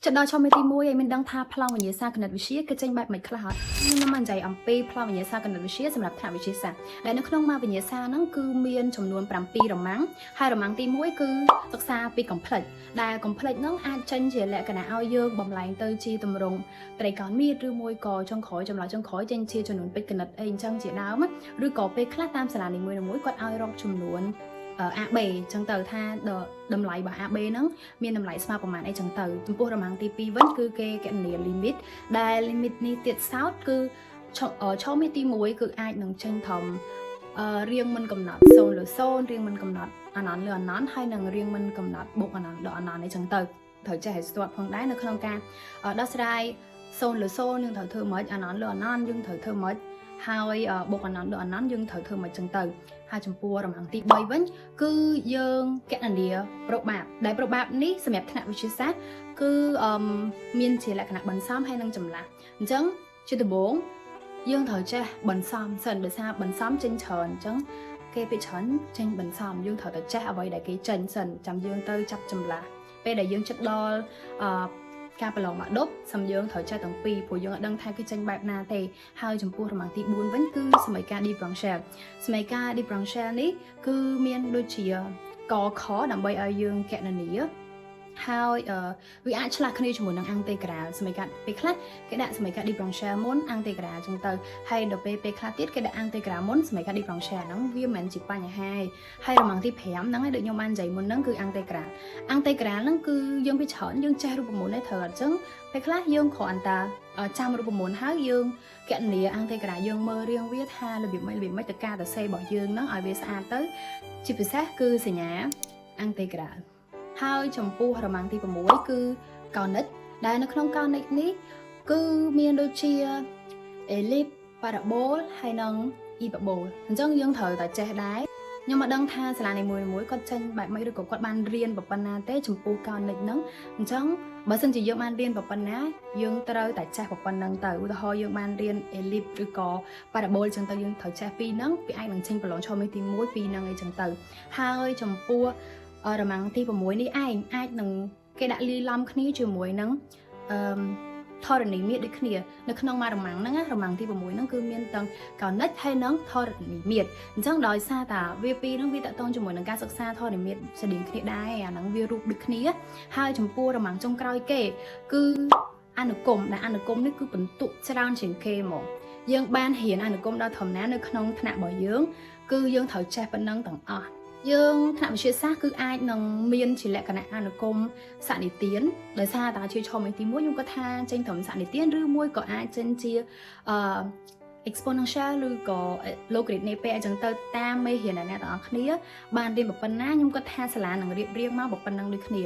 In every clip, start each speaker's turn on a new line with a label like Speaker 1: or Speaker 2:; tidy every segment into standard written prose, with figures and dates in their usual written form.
Speaker 1: ចិត្តដល់ឆមាសទី1ហើយមានដឹងថាប្លង់វិញ្ញាសាគណិតវិទ្យាគឺចេញបែបមិនខ្លះអត់ខ្ញុំនឹងមកនិយាយអំពីប្លង់វិញ្ញាសាគណិតវិទ្យាសម្រាប់ថ្នាក់វិទ្យាសាស្ត្រដែលនៅក្នុងមួយវិញ្ញាសាហ្នឹងគឺមានចំនួន7រម៉ាំងហើយរម៉ាំងទី1គឺសិក្សាពី complex ដែល complex ហ្នឹងអាចចេញជាលក្ខណៈឲ្យយើងបំលែងទៅជាទម្រង់ត្រីកោណមាត្រឬមួយក៏ចុងក្រោយចម្លើយចុងក្រោយចេញជាចំនួនពេជ្រគណិតអីអញ្ចឹងជាដើមឬក៏ពេលខ្លះតាមសាលានីមួយៗគាត់ឲ្យរកចំនួន AB អញ្ចឹងទៅថាតម្លៃរបស់ AB ហ្នឹងមានតម្លៃស្មើប្រមាណអីចឹងទៅចំពោះរម៉ាំងទី2វិញគឺគេគណនា limit ដែល limit នេះទៀតសោតគឺឆមាសទី1គឺអាចនឹងចេញធំរៀងមិនកំណត់0លើ0រៀងមិនកំណត់អនន្តលើអនន្តហើយនឹងរៀងមិនកំណត់បូកអនន្តដកអនន្តអីចឹងទៅត្រូវចេះឲ្យស្ទាត់ផងដែរនៅក្នុងការដោះស្រាយ0លើ0យើងត្រូវធ្វើម៉េចអនន្តលើអនន្តយើងត្រូវធ្វើម៉េចហើយបូកអនន្តដកអនន្តយើងត្រូវធ្វើម៉េចចឹងទៅហើយចំពោះរម៉ាំងទី3វិញគឺយើងគណនា probab ដែល probab នេះសម្រាប់ថ្នាក់វិទ្យាសាស្ត្រគឺអឺមានជាលក្ខណៈបន្សំហើយនិងចម្លាស់អញ្ចឹងជាដំបូងយើងត្រូវចេះបន្សំសិនដោយសារបន្សំចេញច្រើនអញ្ចឹងគេពីច្រើនចេញបន្សំយើងត្រូវតែចេះអ្វីដែលគេចេញសិនចាំយើងទៅចាប់ចម្លាស់ពេលដែលយើងចិត្តដល់អឺការប្រឡងបាក់ឌុបសំយើងត្រូវចេះទាំងពីរព្រោះយើងអត់ដឹងថាគេចេញបែបណាទេហើយចំពោះរម៉ាំងទី4វិញគឺសមីការ differential សមីការ differential នេះគឺមានដូចជាកខដើម្បីឲ្យយើងគណនាហើយវាអាចឆ្លាស់គ្នាជាមួយនឹង integral សមីការពេលខ្លះគេដាក់សមីការ differential មុន integral ចឹងទៅហើយដល់ពេលពេលខ្លះទៀតគេដាក់ integral មុនសមីការ differential ហ្នឹងវាមិនមែនជាបញ្ហាទេហើយរម៉ាំងទី5ហ្នឹងឯងដូចខ្ញុំបាននិយាយមុនហ្នឹងគឺ integral integral ហ្នឹងគឺយើងពីច្រើនយើងចេះរូបមន្តទេត្រូវអត់ចឹងពេលខ្លះយើងគ្រាន់តែចាំរូបមន្តហើយយើងគណនា integral យើងមើលរៀងវាថារបៀបម៉េចរបៀបម៉េចទៅការសរសេររបស់យើងហ្នឹងឲ្យវាស្អាតទៅជាពិសេសគឺសញ្ញា integral ហើយចំពោះរម៉ាំងទី6គឺកោនិកដែលនៅក្នុងកោនិកនេះគឺមានដូចជា ellipse parabole ហើយនិង hyperbole អញ្ចឹងយើងត្រូវតែចេះដែរខ្ញុំមកដឹងថាសាលានីមួយៗគាត់ចេញបែបម៉េចឬក៏គាត់បានរៀនប៉ុណ្ណាទេចំពោះកោនិកហ្នឹងអញ្ចឹងបើសិនជាយើងបានរៀនប៉ុណ្ណាយើងត្រូវតែចេះប៉ុណ្ណឹងទៅឧទាហរណ៍យើងបានរៀន ellipse ឬក៏ parabole អញ្ចឹងទៅយើងត្រូវចេះពីរហ្នឹងវាអាចនឹងចេញប្រឡងឆមាសទី1ពីរហ្នឹងអីចឹងទៅហើយចំពោះរម៉ាំងទី6នេះឯងអាចនឹងគេដាក់លីឡំគ្នាជាមួយនឹងអឺធរណីមាត្រដូចគ្នានៅក្នុងមួយរម៉ាំងហ្នឹងណារម៉ាំងទី6ហ្នឹងគឺមានទាំងកោនិកហើយនិងធរណីមាត្រអញ្ចឹងដោយសារតាវាពីរហ្នឹងវាតកតងជាមួយនឹងការសិក្សាធរណីមាត្រស្តៀងគ្នាដែរអាហ្នឹងវារូបដូចគ្នាហើយចំពោះរម៉ាំងចុងក្រោយគេគឺអនុគមដែលអនុគមនេះគឺបន្ទុកច្រើនជាងគេហ្មងយើងបានរៀនអនុគមដល់ធម្មតានៅក្នុងថ្នាក់របស់យើងគឺយើងត្រូវចេះប៉ុណ្ណឹងទាំងអស់យើងថ្នាក់វិទ្យាសាស្ត្រគឺអាចនឹងមានជាលក្ខណៈអនុគមសនិទានដោយសារតាជាឆមាសទី1ខ្ញុំគាត់ថាចេញត្រឹមសនិទានឬមួយក៏អាចចេញជាអឺ exponential ឬក៏ logarithm នៃពេលអញ្ចឹងទៅតាមមេរៀនដែលអ្នកទាំងអស់គ្នាបានរៀនប៉ុណ្ណាខ្ញុំគាត់ថាសាលានឹងរៀបរៀងមកប៉ុណ្ណឹងដូចគ្នា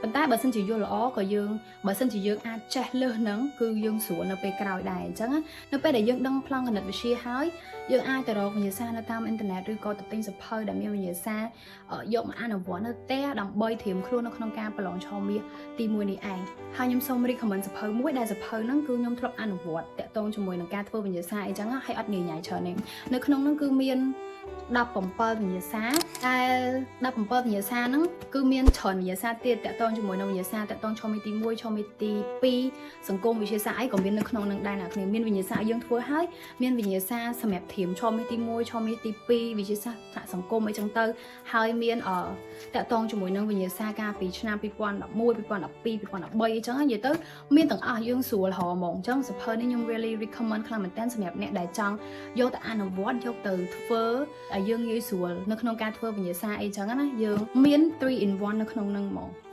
Speaker 1: ប៉ុន្តែបើសិនជាយល់ល្អក៏យើងបើសិនជាយើងអាចចេះលើសហ្នឹងគឺយើងស្រួលនៅពេលក្រោយដែរអញ្ចឹងនៅពេលដែលយើងដឹងប្លង់គណិតវិទ្យាហើយយើងអាចទៅរកវិញ្ញាសានៅតាមអ៊ីនធឺណិតឬក៏ទៅទិញសៀវភៅដែលមានវិញ្ញាសាយកមកអនុវត្តនៅផ្ទះដើម្បីត្រៀមខ្លួននៅក្នុងការប្រឡងឆមាសទី1នេះឯងហើយខ្ញុំសូម recommend សៀវភៅមួយដែលសៀវភៅហ្នឹងគឺខ្ញុំធ្លាប់អនុវត្តតាក់ទងជាមួយនឹងការធ្វើវិញ្ញាសាអីចឹងហើយអត់ងាយញ៉ៃច្រើនទេនៅក្នុងហ្នឹងគឺមាន17វិញ្ញាសាដែល17វិញ្ញាសាហ្នឹងគឺមានច្រើនវិញ្ញាសាទៀតតាក់ទងជាមួយនឹងវិញ្ញាសាតាក់ទងឆមាសទី1ឆមាសទី2សង្គមវិទ្យាសាស្ត្រអីក៏មាននៅក្នុងហ្នឹងដែរអ្នកគ្នាមានវិញ្ញាសាយើងធ្វើហើយមានវិញ្ញាសាសម្រាប់ត្រៀមឆមាសទី1ឆមាសទី2វិទ្យាសាស្ត្រថ្នាក់សង្គមអីចឹងទៅហើយមានអតាក់ទងជាមួយនឹងវិញ្ញាសាកាលពីឆ្នាំ2011 2012 2013អីចឹងនិយាយទៅមានទាំងអស់យើងស្រួលរហហ្មងអញ្ចឹងសៀវភៅនេះខ្ញុំ really recommend ខ្លាំងមែនទែនសម្រាប់អ្នកដែលចង់យកទៅអនុវត្តយកទៅធ្វើឲ្យយើងងាយស្រួលនៅក្នុងការធ្វើវិញ្ញាសាអីចឹងណាយើងមាន3 in 1នៅក្នុងហ្នឹងហ្មង។